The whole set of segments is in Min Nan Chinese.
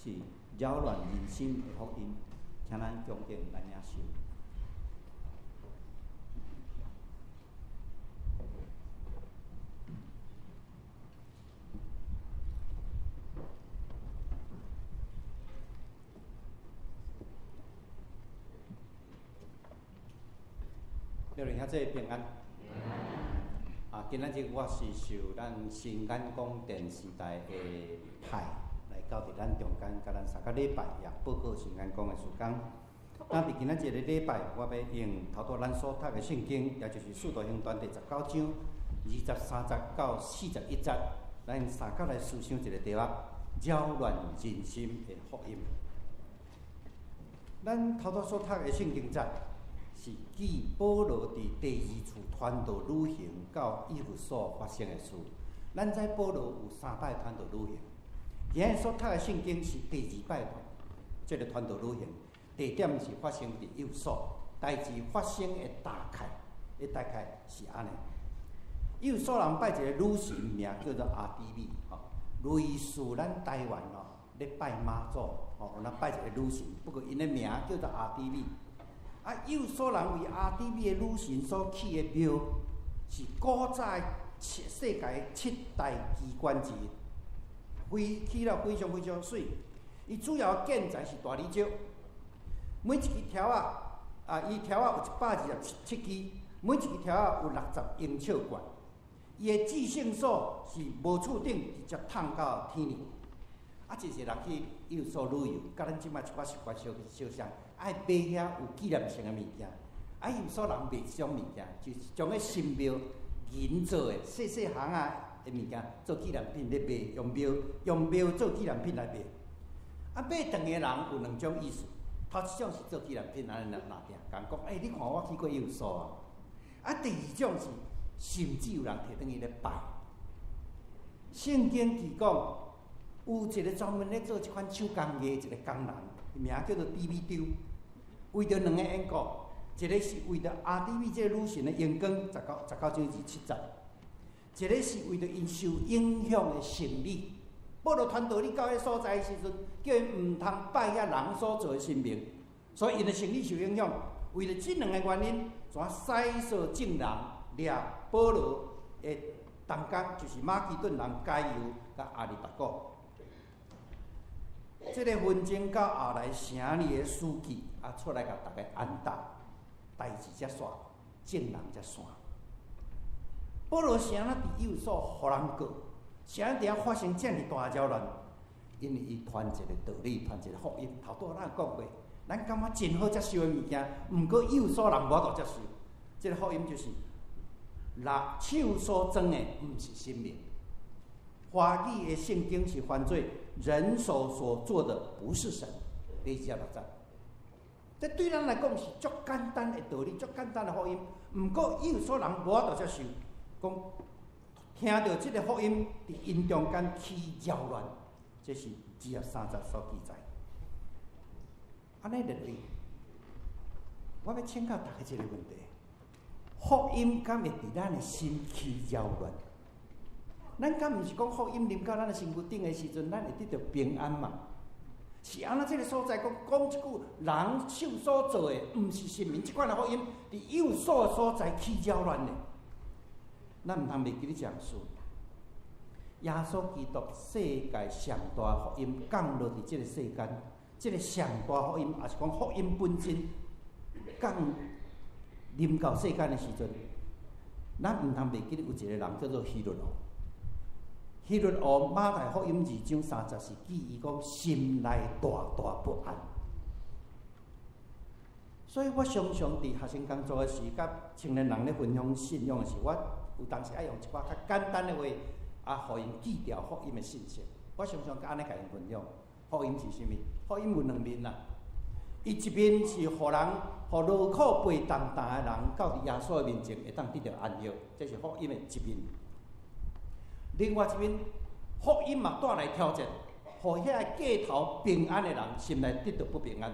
是擾亂人心的福音，請咱恭敬來領受。各位兄弟平安。啊，今仔日我是受咱新眼光電視台的派來到佇咱中間，佮咱三個禮拜也報告新眼光的事工。那佇今仔日這個禮拜，我欲用頭拄咱所讀的聖經，也就是《使徒行傳》第19章23節到41節，咱用三節來思想一個題目：擾亂人心的福音。咱頭拄所讀的聖經節，是記保羅佇第二次傳道旅行到以弗所發生的事。咱知保羅有三擺傳道旅行，今日所讀的聖經是第二擺這個傳道旅行，地點是發生佇以弗所，代誌發生的大概是按呢。以弗所人拜一個女神名叫做阿底米，吼，類似咱台灣吼咧拜媽祖，吼，咱拜一個女神，不過𪜶的名叫做阿底米。啊，以弗所人為阿底米的女神所起的廟，是古早世界七大奇觀之一，非起了非常非常媠。伊主要建材是大理石，每一支柱仔，啊，伊柱仔有127支，每一支柱仔有60英尺懸。伊的至聖所是無厝頂直接通到天裡。啊，真濟人去以弗所旅遊，佮咱這擺一寡習慣相相像，愛買遐有紀念性的物件。啊，以弗所人賣這種物件，就是將彼神廟銀做的細細行仔的物件做紀念品咧賣，用廟做紀念品來賣。啊，買轉的人有兩種意思，頭一種是做紀念品按呢拿拿定，共講，欸，你看我去過以弗所啊。啊，第二種是甚至有人提轉去咧拜。聖經記講，有一個專門咧做這款手工藝一個工人，名叫做低米丟。為著兩個緣故，一個是為著阿底米這個女神的榮光，19章27節；一個是為著𪜶受影響的心理。保羅傳道你到彼所在的時陣，叫𪜶毋通拜遐人所做的神明，所以𪜶的心理受影響。為著這兩個原因，怎使說眾人掠保羅的同工，就是馬其頓人該猶佮亞里達古。這個紛爭到後來，城裡的書記啊出來共逐家按捺，代誌才煞，眾人才散。保羅是按怎佇以弗所予人告？是按怎佇遐發生遮爾大的擾亂？因為伊傳一個道理，傳一個福音。頭拄仔咱講過，咱感覺真好接受的物件，毋過以弗所人無法度接受。這個福音就是人手所裝的，毋是神明。華語的聖經是翻做人手所做的不是神，第26節。這對咱來講是足簡單的道理，足簡單的福音。毋過以弗所人無法度接受，講聽著這個福音佇𪜶中間起擾亂，這是23節所記載。按呢認為，我欲請教大家一個問題：福音敢會佇咱的心起擾亂？咱敢毋是講福音臨到咱的身軀頂的時陣，咱會得著平安嘛？是按怎這個所在講講一句，人手所做的，毋是神明，這款的福音佇以弗所的所在起擾亂呢？咱毋通袂記得這項事。耶穌基督世界上大福音降落佇這個世間，這個上大福音，也是講福音本身降臨到世間的時陣，咱毋通袂記得有一個人叫做希律王。希律王馬太福音2章3節是記伊講心內大大不安，所以我常常佇學生工作的時，佮青年人咧分享信仰的時，我有當時愛用一寡較簡單的話，啊，予𪜶記牢福音的信息。我常常按呢共𪜶分享，福音是啥物？福音有兩面啦，伊一面是予人，予勞苦背重擔的人，到佇耶穌的面前會當得著安息，這是福音的一面。另外一面，福音嘛帶來挑戰，予遐個過頭平安的人心內得著不平安，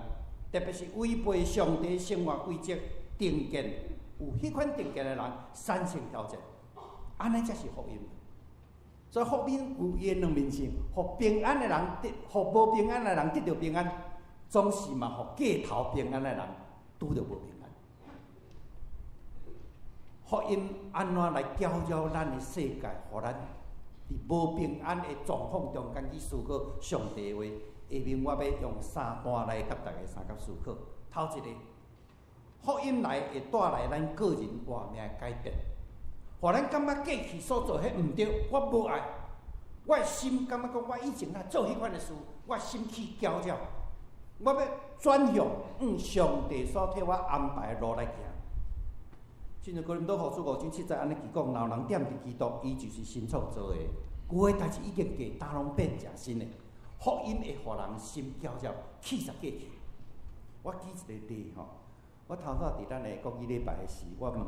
特別是違背上帝生活規則定見，有彼款定見的人產生挑戰，按呢才是福音。所以福音有伊的兩面性，予平安的人得，予無平安的人得著平安，總是嘛予過頭平安的人拄著無平安。福音按怎來攪擾咱的世界，予咱佇無平安的狀況中間去思考上帝的話？下面我欲用三段來佮大家相佮思考。頭一个，福音來會帶來咱個人活命的改變，予咱感覺過去所做彼毋對，我無愛，我的心感覺講我以前若做彼款的事，我心起攪擾，我欲轉向向上帝所替我安排的路來行。親像哥林多後書五章七節按呢記講，若有人踮佇基督，伊就是新創造的，舊的代誌已經過，焦攏變成新的。福音會予人心攪擾，棄殺過去。我舉一个例吼，我頭拄佇咱的國語禮拜的時，我問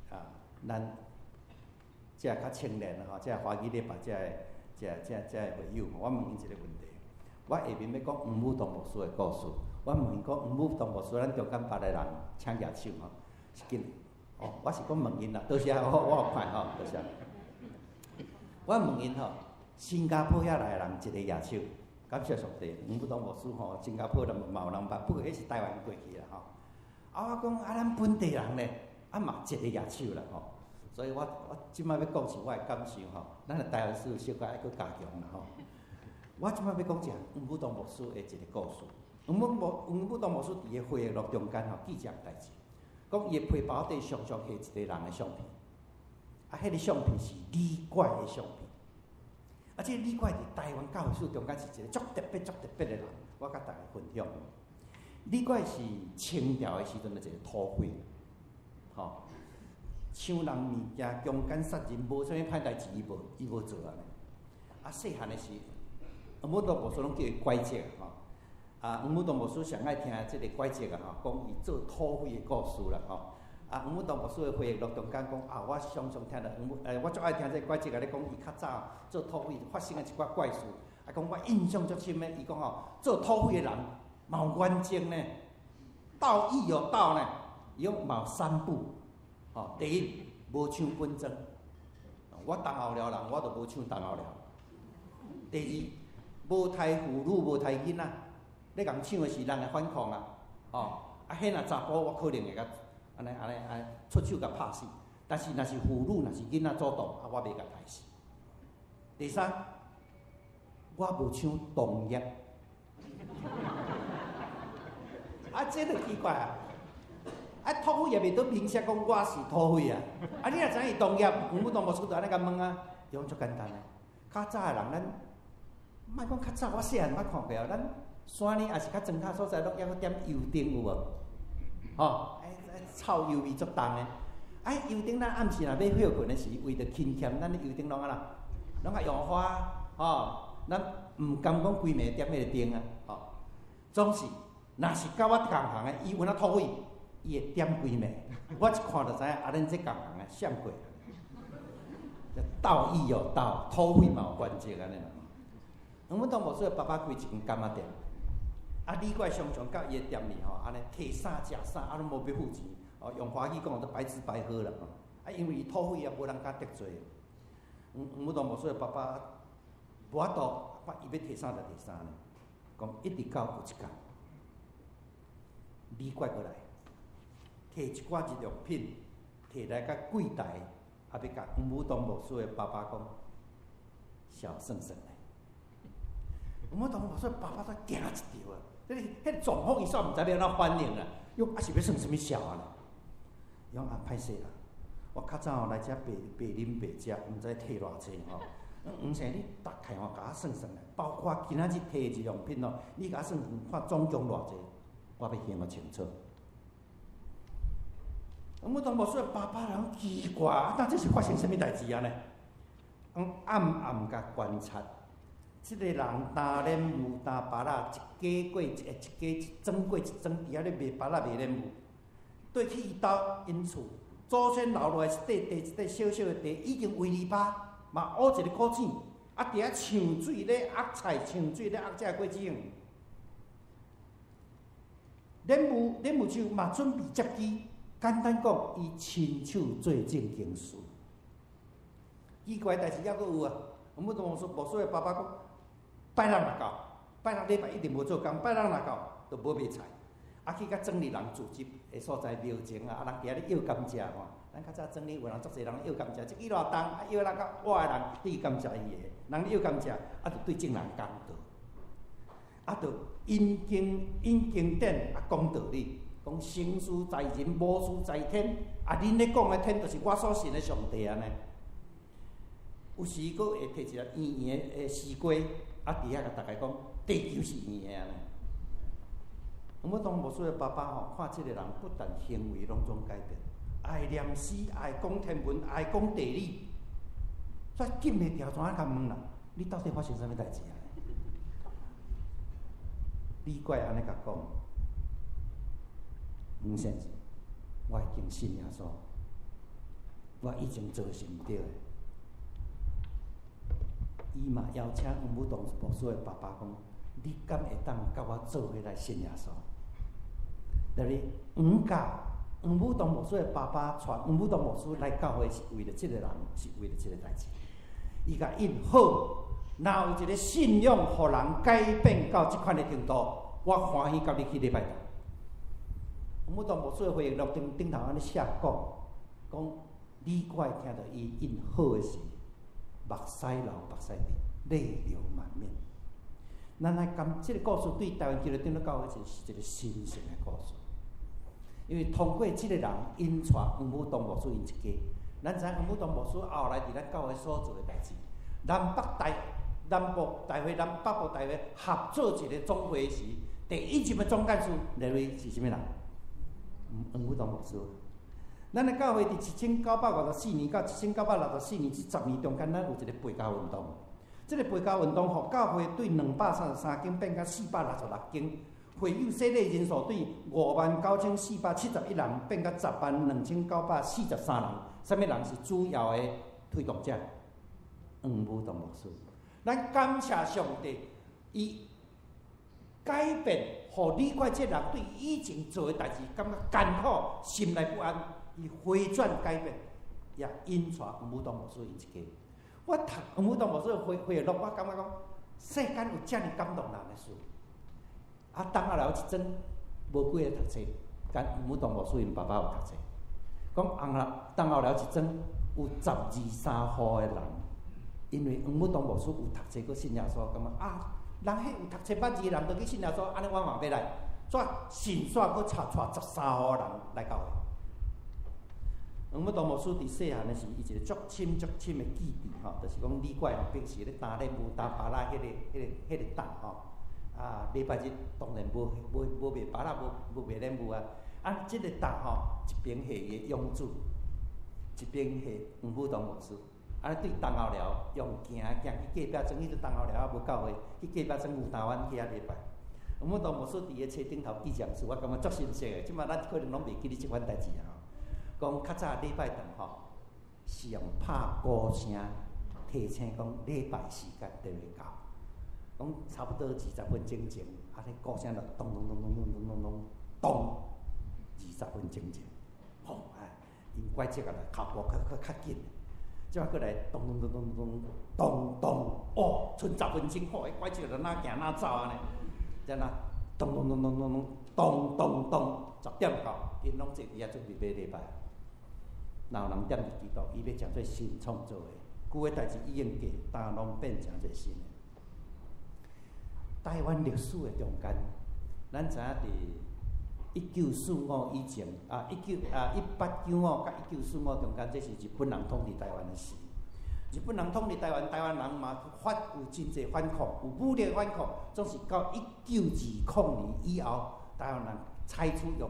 啊，咱這較青年吼，這華語禮拜這个這這這个會友，我問𪜶一个問題。我下面欲講黃武東牧師的故事，我問𪜶講黃武東牧師，咱中間捌的人請舉手吼。是緊哦，我是講問𪜶啦，多謝我我有看吼，多謝。我問𪜶吼，新加坡遐來的人一个舉手，感謝上帝，黃武東牧師吼，新加坡人嘛有人捌，不過彼是台灣過去啦吼。啊，我講啊，咱本地人咧，啊嘛一个舉手啦吼。所以我我這擺欲講是我的感受吼，咱的台灣史小可愛閣加強啦吼。我這擺欲講一項黃武東牧師的一个故事。黃武牧黃武東牧師佇个回憶錄中間吼記一項代誌。講伊的皮包底常常翕一个人的相片，啊，彼个相片是李怪的相片。啊，這个李怪佇台灣教會史中間是一个足特別、足特別的人，我佮大家分享。李怪是清朝的時陣的一個土匪，吼，搶人物件、強姦殺人，無啥物歹代誌，伊無伊無做按呢。啊，細漢的時，黃武東牧師攏叫伊拐子吼。啊，黃武東牧師上愛聽這个拐子啊吼，講伊做土匪的故事啦吼。啊，黃武東牧師的回憶錄中間講啊，我常常聽著黃武，欸，我足愛聽這个拐子共你講，伊較早做土匪發生的一寡怪事。啊，講我印象足深的，伊講吼，做土匪的人嘛有原則呢，盜亦有道呢，伊講嘛有三不，吼，第一，無搶本莊，我東後寮人，我就無搶東後寮。第二，無刣婦女，無刣囡仔。咧共搶的是人會反抗啊，吼！啊，彼若查埔，我可能會共按呢按呢按呢出手共拍死。但是若是婦女，若是囡仔主動，啊，我袂共刣死。第三，我無搶桐葉。啊，這就奇怪啊！啊，土匪也袂當明說講我是土匪啊！啊，你若知影伊桐葉，黃武東牧師就按呢共問啊，伊講足簡單啊。較早的人，咱莫講較早，我細漢捌看過啊，咱。山裡抑是較莊跤所在，攏猶閣點油燈有無？吼，欸，臭油味足重的。啊，油燈咱暗時若欲歇睏的時，為著勤儉，咱的油燈攏按怎？攏愛用花，吼，咱毋甘講規暝點彼个燈啊，吼。總是，若是佮我仝行的，伊有影土匪，伊會點規暝。我一看就知影，啊，恁這仝行的，閃過。盜亦有道，土匪嘛有原則按呢啦。黃武東牧師的爸爸開一間柑仔店。啊，李怪常常到伊的店裡吼，按呢提啥食啥，啊攏無欲付錢，哦，用華語講就白吃白喝啦。啊，因為伊土匪啊，無人敢得罪。黃黃武東牧師的爸爸無法度，伊欲提啥就提啥呢。講一直到有一工，李怪閣來，提一寡日用品，提來佮櫃台，啊，欲共黃武東牧師的爸爸講，小算算咧。黃武東牧師爸爸都驚一跳啊！彼个彼个狀況，伊煞毋知欲按怎反應啦。伊講啊是欲算啥物數啊？伊講啊歹勢啦，我較早來遮白白啉白食，毋知提偌濟吼。黃生你逐概吼共我算算咧，包括今仔日提日用品哦，你共我算算看總共偌濟，我欲還予清楚。黃武東牧師的爸爸人奇怪，啊，這是發生啥物代誌啊呢？暗暗共觀察。這个人擔蓮霧擔芭樂，一家過一，一家一庄過一莊，佇遐咧賣芭樂賣蓮霧。綴去伊兜𪜶厝，祖先留落來一塊地，一塊小小的地，已經圍籬笆，嘛挖一个古井，啊，佇遐搶水咧壓菜，搶水咧壓這個果子用。蓮霧蓮霧樹嘛準備接機，簡單講，伊親手做正經事。奇怪代志猶閣有啊！黃武東牧師牧師的爸爸講，拜六若到，拜六禮拜一定無做工，拜六若到就無賣菜。啊，去佮庄里人聚集的所在廟前啊，啊人佇遐咧搖甘蔗吼。咱較早庄里有人足濟人搖甘蔗，這支偌重，啊搖人較倚的人去感謝伊的，人咧搖甘蔗，啊就對眾人講道，啊就引經引經典啊講道理，講成事在人，無事在天。啊，恁咧講的天，就是我所信的上帝按呢。有時閣會提一個圓圓的西瓜，啊，佇遐共大家講，地球是圓的按呢。黃武東牧師的爸爸吼，看這个人不但行為攏總改變，愛念詩，愛講天文，愛講地理，煞禁袂牢，怎啊共問啦？你到底發生啥物代誌啊？李怪按呢共講，黃先生，我已經信耶穌，我以前做是毋對的。伊嘛邀請黃武東牧師的爸爸講：你敢會當佮我做伙來信耶穌？就是黃教黃武東牧師的爸爸帶黃武東牧師來教會，是為了這个人，是為了這个代誌。伊共應好，若有一个信仰，予人改變到這款的程度，我歡喜佮你去禮拜堂。黃武東牧師的回憶錄頂頂頭按呢寫講，講李怪聽著伊應好的時，目屎流目屎滴，淚流滿面。咱來講這个故事，對台灣基督長老教會是一個神聖的故事。因為通過這个人引帶黃武東牧師𪜶一家，咱知影黃武東牧師後來佇咱教會所做的代誌，南北大南部大會、南北部大會合做一个總會時，第一任的總幹事，來位是啥物人？黃武東牧師。咱的教會佇1954年到1964年這10年中間，咱有一个背教運動。這个背教運動，予教會對233間變甲466間。會友洗禮人數對59,471人變甲102,943人。啥物人是主要的推動者？黃武東牧師。咱感謝上帝，伊改變，予李怪這人對以前做的代誌感覺艱苦，心內不安，伊回轉改變，也引帶黃武東牧師𪜶一家。我讀黃武東牧師的回回憶錄，我感覺講世間有遮爾感動人的事。啊，當後來有一陣無幾个讀冊，干黃武東牧師𪜶爸爸有讀冊，講後來當後來有一陣有十二三戶的人，因為黃武東牧師有讀冊，閣信耶穌，感覺啊，人彼有讀冊捌字的人都去信耶穌，按呢我嘛欲來，煞迅速閣帶帶13戶人來教會。黃武東牧師佇細漢的時，伊一个足深足深的記憶吼，就是講李怪平時咧擔任務擔芭樂彼个、彼个、彼个擔吼。啊，禮拜日當然無無無賣芭樂，無無賣蓮霧啊。啊，這个擔吼，一邊係伊的養子，一邊係黃武東牧師。啊，對東後寮用行行去隔壁庄，彼陣東後寮猶無教會，去隔壁庄牛頭灣去遐禮拜。黃武東牧師佇伊冊頂頭記一件事，我感覺足深刻的。這擺咱可能攏袂記得這款代誌啊。講較早禮拜堂吼，是用拍鼓聲提醒講禮拜時間就會到。講差不多20分鐘前，啊，彼鼓聲就咚咚咚咚咚咚咚咚咚，20分鐘前，吼啊，𪜶拐折啊來，腳步較較較緊。這擺閣來咚咚咚咚咚咚咚，哦，賰10分鐘，吼，彼拐折就哪行哪走按呢，才若咚咚咚咚咚咚咚咚咚，10點到，𪜶攏坐佇遐準備欲禮拜。若有人踮佇基督，伊欲成做新創造的，舊的代誌已經過，焦攏變成做新的。台灣歷史的中間，咱知影佇1945以前啊，一九啊1895佮1945中間，這是日本人統治台灣的時。日本人統治台灣，台灣人嘛發有真濟反抗，有武力反抗，總是到1920年以後，台灣人採取用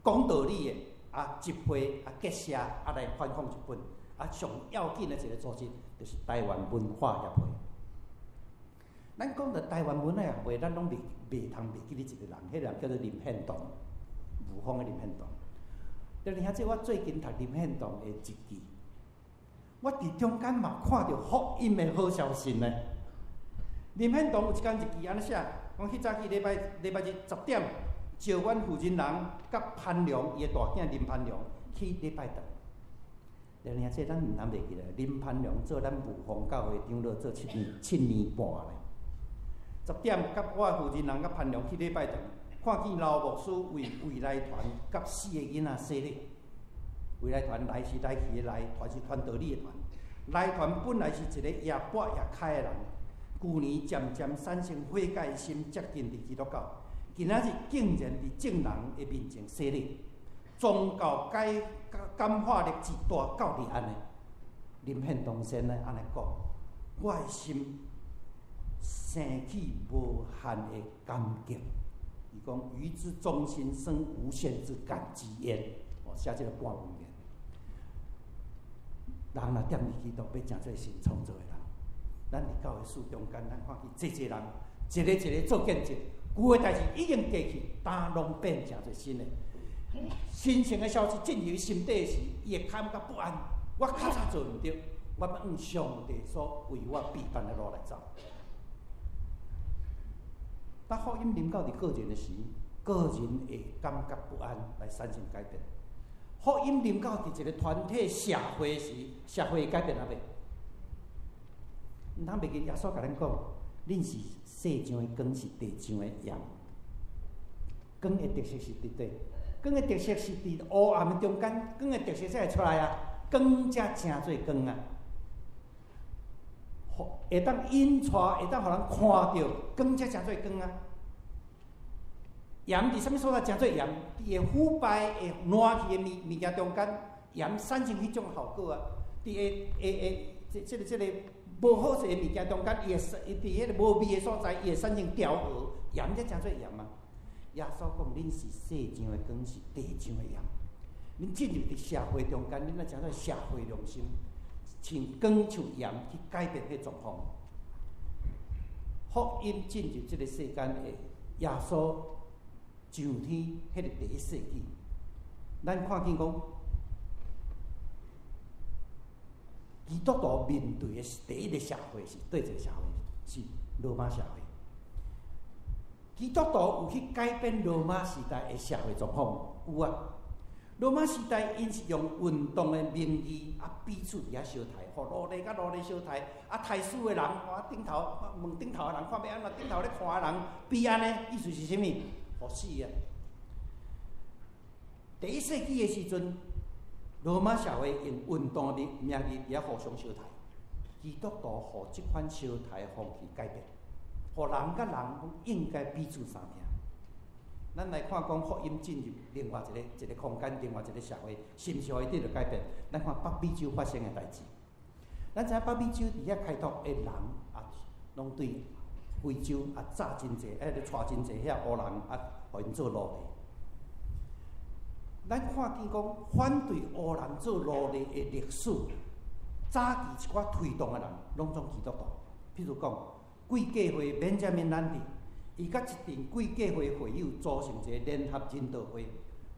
講道理的啊集會啊結社啊來反抗日本。啊，上要緊的一個組織就是台灣文化協會。咱講著台灣文化協會，咱攏袂袂通袂記得一個人，彼個人叫做林獻堂，霧峰的林獻堂。就是兄弟，我最近讀林獻堂的日記，我佇中間嘛看著福音的好消息呢。林獻堂有一工日記按呢寫，講彼早起禮拜禮拜日10點，召阮婦人人佮潘良伊的大囝林潘良去禮拜堂。然兄，這咱毋通袂記咧。林攀良做咱霧峰教會長老做7年7年半咧。10點，佮我的負責人佮攀良去禮拜堂，看見老牧師為未來團佮四个囡仔洗禮。未來團來是來去的來，團是傳道理的團。來團本來是一个也跋也開的人，舊年漸漸產生悔改的心，接近佇基督教。今仔日竟然佇眾人的面前洗禮，宗教改感化力之大，到佇按呢？林獻堂先生按呢講，我的心生起無限的感激。伊講於之衷心生無限之感激焉。哦，寫這个半文言。人若踮佇基督，欲成做新創造的人。咱佇教會事中間，咱看見濟濟人，一个一个做見證，舊的代誌已經過去，焦攏變成做新的。神聖的消息進入心底時，伊會感覺不安。我較早做毋對，我欲按上帝所為我備辦的路來走。當福音臨到佇個人的時，個人會感覺不安，來產生改變。福音臨到佇一個團體社會時，社會會改變抑未？毋通袂記耶穌共咱講，恁是世上的光，是地上的鹽。光的特色是佇佗？光的特色是佇烏暗的中間，光的特色才會出來啊！光才成做光啊！會當引帶，會當予人看著，光才成做光啊！鹽佇啥物所在成做鹽？佇會腐敗、會爛去的物物件中間，鹽產生彼種效果啊！佇會會會這這個這個無好勢的物件中間，伊會伊佇彼个無味的所在，伊會產生調和，鹽才成做鹽啊！耶穌講：恁是世上的光，是地上的鹽。恁進入佇社會中間，恁愛成做社會良心，像光像鹽去改變彼狀況。福音進入這个世間的耶穌上天，彼个第一世紀，咱看見講，基督徒面對的是第一个社會是佗一个社會？是羅馬社會。基督徒有去改變羅馬時代的社會狀況？有啊。羅馬時代𪜶是用運動的名義啊，彼此佇遐相刣，予奴隸佮奴隸相刣，啊，刣死的人，啊，頂頭問頂頭的人看欲按怎，頂頭咧看的人比按呢，意思是啥物？予死啊！第一世紀的時陣，羅馬社會用運動的名義佇遐互相相刣，基督徒予這款相刣風氣改變，予人佮人攏應該彼此相疼。咱來看講福音進入另外一个一个空間，另外一个社會，是毋是予伊得著改變？咱看北美洲發生的代誌。咱知影北美洲佇遐開拓的人啊，攏對非洲啊紮真濟，欸，帶真濟遐黑人啊，予𪜶做奴隸。咱看見講反對黑人做奴隸的歷史，早期一寡推動的人，攏總基督徒。譬如講，貴格會 Benjamin Lundy，伊佮一陣貴格會會友組成一個聯合人道會，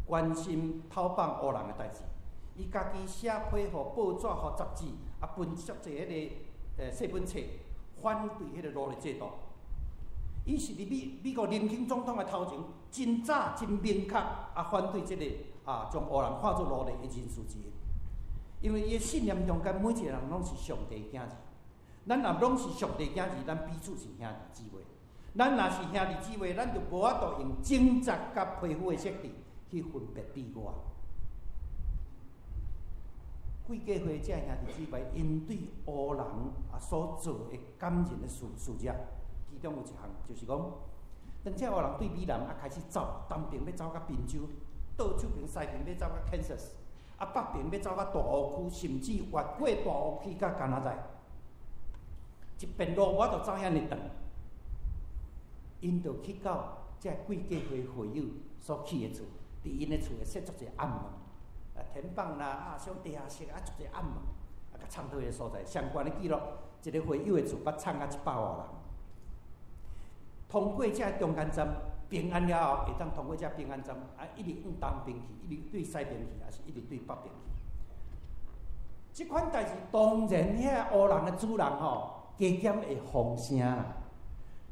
關心討放黑人的代誌。伊家己寫批予報紙、予雜誌，啊，分足濟彼个細本冊，反對彼个奴隸制度。伊是佇美美國林肯總統的頭前，真早真明確啊反對這个啊將黑人看做奴隸的人士之一。因為伊的信念中間，每一個人攏是上帝囝兒。咱若攏是上帝囝兒，咱彼此是兄弟姊妹。咱若是兄弟姊妹，咱就無法度用種族佮皮膚的設定去分別你我。貴格會這兄弟姊妹，𪜶對黑人啊所做的感人的事事跡，其中有一項就是講，當這黑人對美南啊開始走，東爿欲走到賓州，倒手爿西爿欲走到 Kansas，啊北爿欲走到大湖區，甚至越過大湖區到加拿大，一遍路無法度走遐爾長，𪜶就去到這貴格會會友所起的厝，佇𪜶的厝會設足濟暗門，啊天板啦，啊上地下室啊足濟暗門，啊共藏佗个所在。相關的記錄，一个會友的厝捌藏甲100外人。通過這中間站平安了後，會當通過這平安站，啊一直往東爿去，一直對西爿去，抑是一直對北爿去。這款代誌當然，遐黑人的主人吼，加減會風聲啦。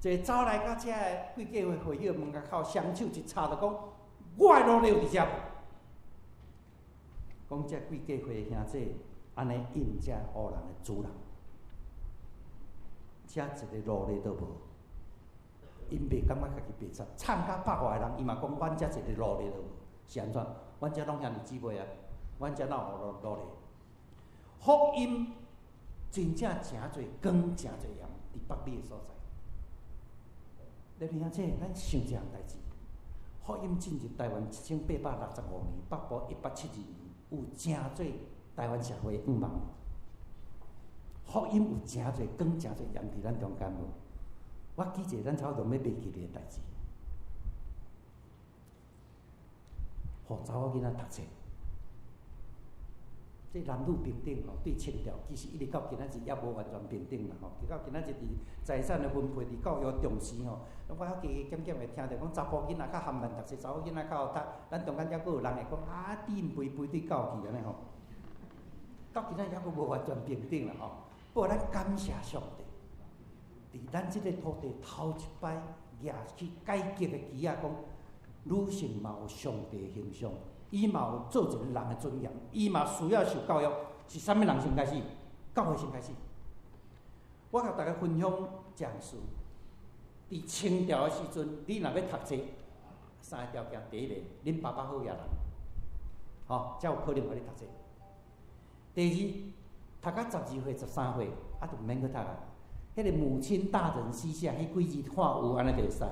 一個走來到遮个貴格會會友門口，雙手一插就講：我的奴隸有佇遮無？講這貴格會兄弟按呢應這烏人的主人，遮一个奴隸都無，𪜶袂感覺家己白賊，慘甲百外人，伊嘛講阮遮一个奴隸都無，是按怎？阮遮攏兄弟姊妹啊，阮遮哪有奴隸？福音真正誠濟光，誠濟鹽，佇北美的所在。你聽這，咱想這項代誌。福音進入台灣1865年，北部172年，有誠濟台灣社會向望。福音有誠濟光，誠濟鹽佇咱中間無？我記一個咱差不多欲袂記得的代誌，予查某囡仔讀冊。這男女平等吼，對清朝其實一直到今仔日猶無完全平等啦吼。直到今仔日佇財產的分配，佇教育重視吼，我猶加加減減會聽著講查埔囡仔較含萬讀冊，查某囡仔較好讀。咱中間猶閣有人會講啊，豬毋肥，肥對狗去按呢吼。到今仔猶閣無完全平等啦吼。不過咱感謝上帝，佇咱這个土地頭一擺舉起改革的旗仔，講女性嘛有上帝形象。伊嘛有做一个人的尊嚴，伊嘛需要受教育。是啥物人先開始？教會先開始。我共大家分享一項事。佇清朝的時陣，你若欲讀冊，三个條件：第一個，恁爸爸好野人，吼，才有可能予你讀冊。第二，讀到12歲、13歲，啊，就毋免閣讀啊。彼个母親大人膝下，彼幾字看有按呢就會使啊。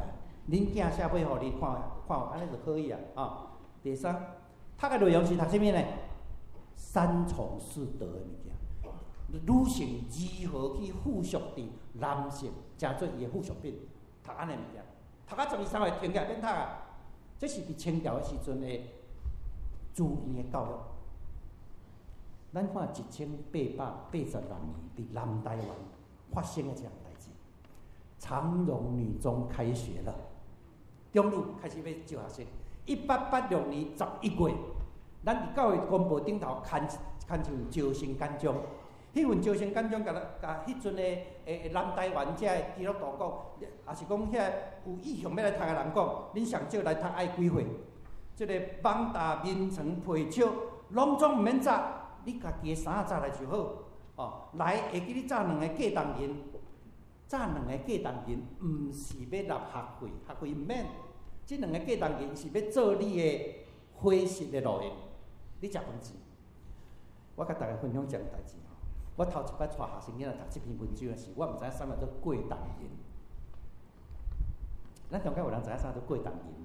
恁囝寫批予你看看有按呢就可以啊。啊，第三，讀的內容是讀啥物呢？三從四德的物件，女性如何去附屬佇男性，成做伊的附屬品，讀按呢物件，讀到12、13歲停起來免讀啊。這是佇清朝的時陣的寺院的教育。咱看1886年佇南台灣發生的這項代誌，長榮女中開學了，中女開始欲招學生。1886年11月，咱佇教育公報頂頭刊刊一份招生簡章，彼份招生簡章，共咱共彼陣的南台灣遮的基督徒講，抑是講遐有意向欲來讀的人講，恁上少來讀愛幾歲？這个網罩、眠床、被尺，攏總毋免紮，你家己的衫紮來就好。哦，來會記你紮兩个過動銀，紮兩个過動銀，毋是欲納學費，學費毋免。這兩个過動銀是欲做你的伙食的路用，你食飯錢。我共大家分享一項代誌吼，我頭一擺帶學生囡仔讀這篇文章的時，我毋知影啥物叫做過動銀。咱中間有人知影啥叫做過動銀無？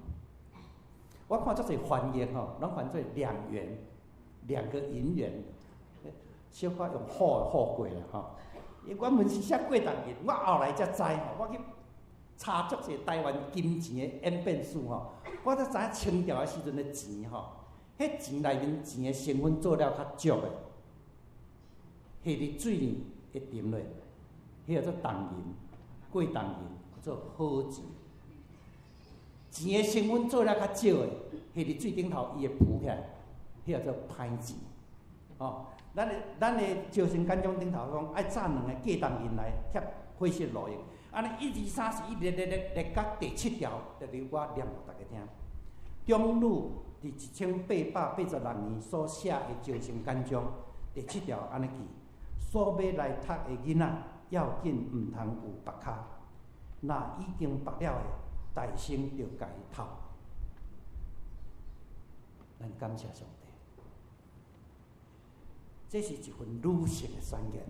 我看足濟翻譯吼，攏翻做2元，2個銀元，小可用好好過啦吼。伊原文是寫過動銀，我後來才知吼，我去查足濟台灣金錢的演變史吼，我才知影清朝的時陣的錢吼，彼錢內面錢的成分做了較足的，下佇水裡會沉落，彼叫做動銀，過動銀叫做好錢。錢的成分做了較少的，下佇水頂頭伊會浮起來，彼叫做歹錢。哦，咱的招生簡章頂頭講愛紮兩个過動銀來貼伙食路用。按呢一二三四，一列列列列到第七條，就是我念予大家聽。中女佇1886年所寫的招生簡章第七條按呢記：所欲來讀的囡仔，要緊毋通有縛跤，若已經縛了的，大生著共伊透。咱感謝上帝，這是一份女性的宣言，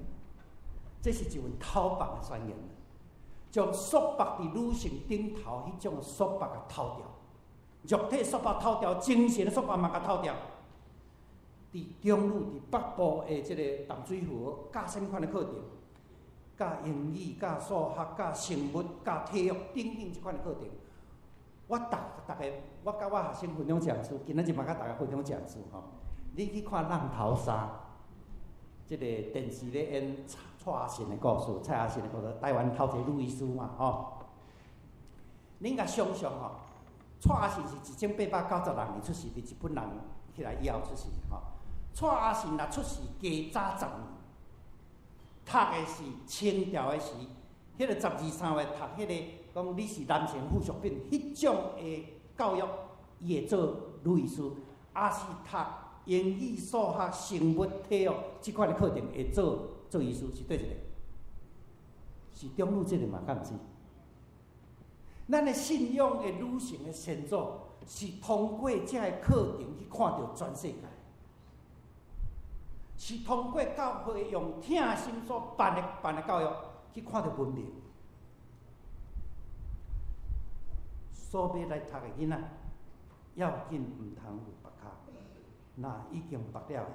這是一份偷縛的宣言。將束縛佇女性頂頭彼種束縛共偷掉，肉體束縛偷掉，精神的束縛嘛共偷掉。佇中女佇北部的這个淡水湖教啥物款的課程？教英語、教數學、教生物、教體育等等這款的課程。我逐逐个，我佮我學生分享一項事，今仔日嘛佮大家分享一項事吼。你去看《浪淘沙》，這个電視咧演蔡阿信的故事，蔡阿信的故事，台灣頭一個女醫師嘛，吼。恁共想象吼，蔡阿信是1896年出世，佇日本人起來以後出世吼。蔡阿信若出世加早十年，讀的是清朝的時，彼个12、3歲讀彼个講你是男性附屬品，彼種的教育，伊會做女醫師，抑是讀英語、數學、生物、體育這款的課程會做做醫師是佗一個？是中女這個嘛？敢毋是？咱的信仰的旅程的先祖，是通過這个課程去看著全世界，是通過教會用疼心所辦的教育去看著文明。所欲來讀的囡仔，要緊毋通有縛跤，若已經縛了的，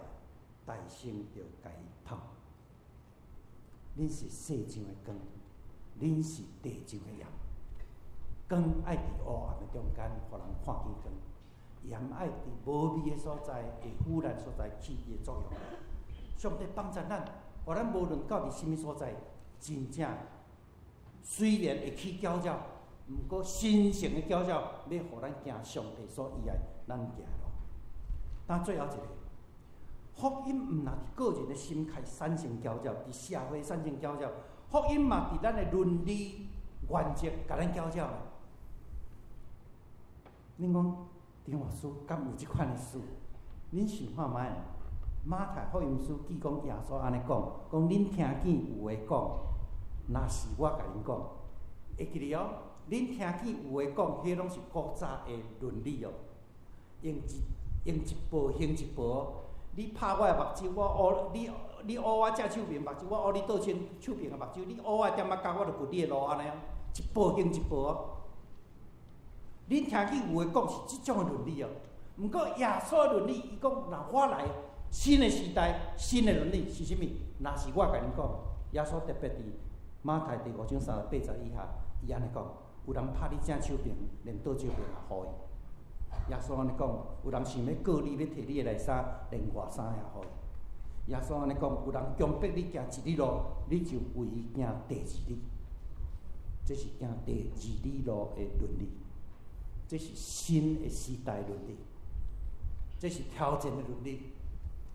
大聲著共伊拋。恁是世上的光，恁是地上的鹽。光愛佇烏暗的中間，予人看見光；鹽愛佇無味的所在、會腐爛所在起伊的作用。上帝幫助咱，予咱無論到佇啥物所在，真正雖然會起攪擾，毋過神聖的攪擾，欲予咱行上帝所喜愛咱行的路。但最後一個，福音毋若佇個人的心開產生攪擾，佇社會產生攪擾，福音嘛佇咱的倫理原則共咱攪擾。恁講張牧師敢有這款的事？恁想看覓？馬太福音書記講耶穌按呢講，講恁聽見有的講，若是我共恁講，會記得哦。恁聽見有的講，彼攏是古早的倫理哦，用一報還一報哦。你拍我的目睭，我烏你，你烏我正手爿目睭，我烏你倒手手爿的目睭。你烏我的點仔角，我就掘你的路按呢哦，一報還一報哦。恁聽見有的講是這種的倫理哦，毋過耶穌的倫理，伊講若我來新的時代，新的倫理是啥物？若是我共恁講，耶穌特別佇馬太第五章三十八節以下，伊按呢講：有人拍你正手爿，連倒手爿也予伊。耶穌按呢講：有人想欲告你，欲提你的內衫，連外衫也予伊。耶穌按呢講：有人強迫你行一里路，你就為伊行第二里。這是行第二里路的倫理。這是新的時代倫理，這是挑戰的倫理，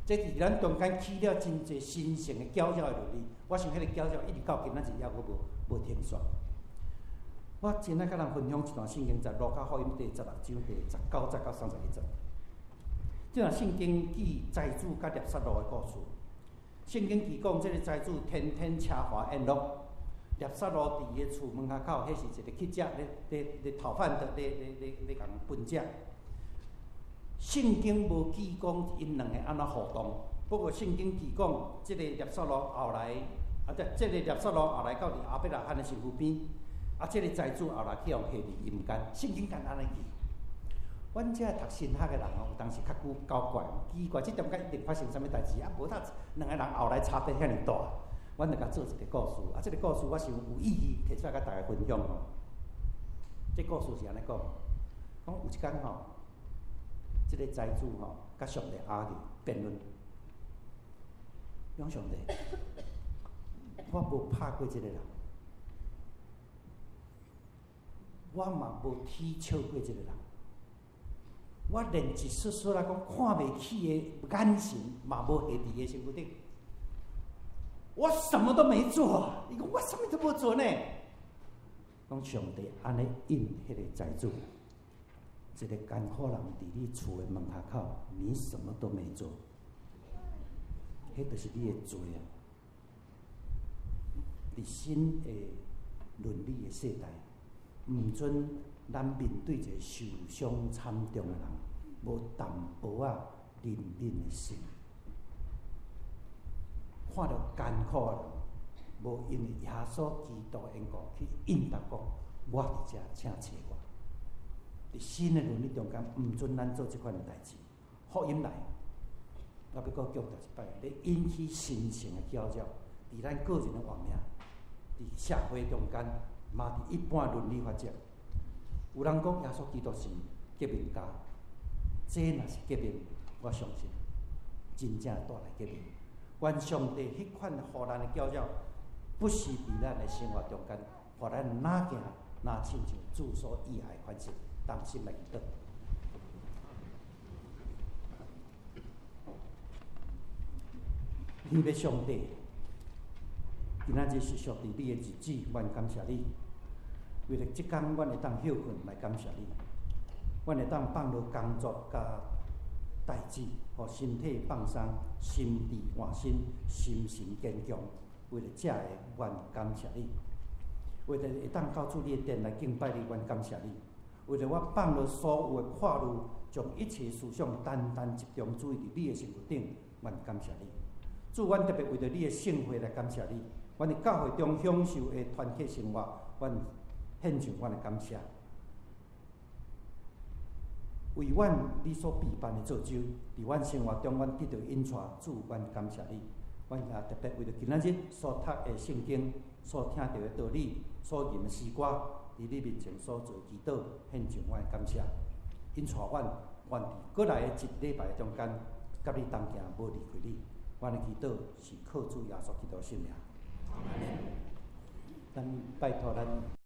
這佇咱中間起了真濟神聖的攪擾的倫理。我想彼個攪擾一直到今仔日猶閣無停煞。我真愛佮人分享一段聖經，在路加福音第十六章第十九節到三十一節。這段聖經記財主佮拿撒路的故事。聖經記講，這个財主天天奢華宴樂。拿撒路佇伊的厝門跤口，彼是一个乞食咧咧咧討飯的，咧咧咧咧共分食。聖經無記講𪜶兩个按怎互動，不過聖經記講，這个拿撒路後來，啊，這這个拿撒路後來到佇亞伯拉罕的身軀邊，啊，這个財主後來去予下佇陰間。聖經敢按呢記。阮遮讀神學的人吼，有當時較久搞怪，奇怪，這中間一定發生啥物代誌啊？無他兩个人後來差別遐爾大。阮就共做一个故事，啊，這个故事我想有意義，提出來共大家分享吼。這故事是按呢講，講有一工吼，這个財主吼，共上帝拗辯論，講上帝，我無拍過這个人，我嘛無取笑過這个人，我連一絲絲來講看袂起的眼神嘛無下佇伊的身軀頂。我什麼都沒做，伊講我什麼都無做呢。講上帝按呢應彼个財主，一个艱苦人佇你厝的門跤口，你什麼都沒做，彼就是你的罪啊！佇新的倫理的世代，毋准咱面對一個受傷慘重的人，無淡薄仔憐憫的心。看著艱苦的人，無因為耶穌基督的緣故去應答講，我佇遮，請揣我。佇新的倫理中間，毋准咱做這款的代誌。福音來，我欲閣強調一擺，欲引起神聖的攪擾，佇咱個人的活命，佇社會中間，嘛佇一般倫理法則。有人講耶穌基督是革命家，這若是革命，我相信真正帶來革命。願上帝彼款予咱的教導，不是佇咱的生活中間，予咱若行若親像主所喜愛的款式，同心來祈禱。天父上帝，今仔日是屬佇你的日子，阮感謝你。為著這工，阮會當歇睏來感謝你，阮會當放落工作佮代誌，予身體放鬆，心智換新，心神堅強。為著這个，阮感謝你。為著會當到主你的殿來敬拜你，阮感謝你。為著我放落所有的掛慮，將一切思想單單集中注意佇你的身軀頂，阮感謝你。主，阮特別為著你的聖會來感謝你。阮佇教會中享受的團契生活，阮獻上阮的感謝。為阮你所備辦的造就，佇阮生活中，阮得著引帶，主，阮感謝你。阮也特別為著今仔日所讀的聖經、所聽著的道理、所吟的詩歌，佇你面前所做的祈禱，獻上阮的感謝。引帶阮，願佇閣來的一禮拜中間，佮你同行，無離開你。阮的祈禱是靠主耶穌基督聖名。咱拜託咱。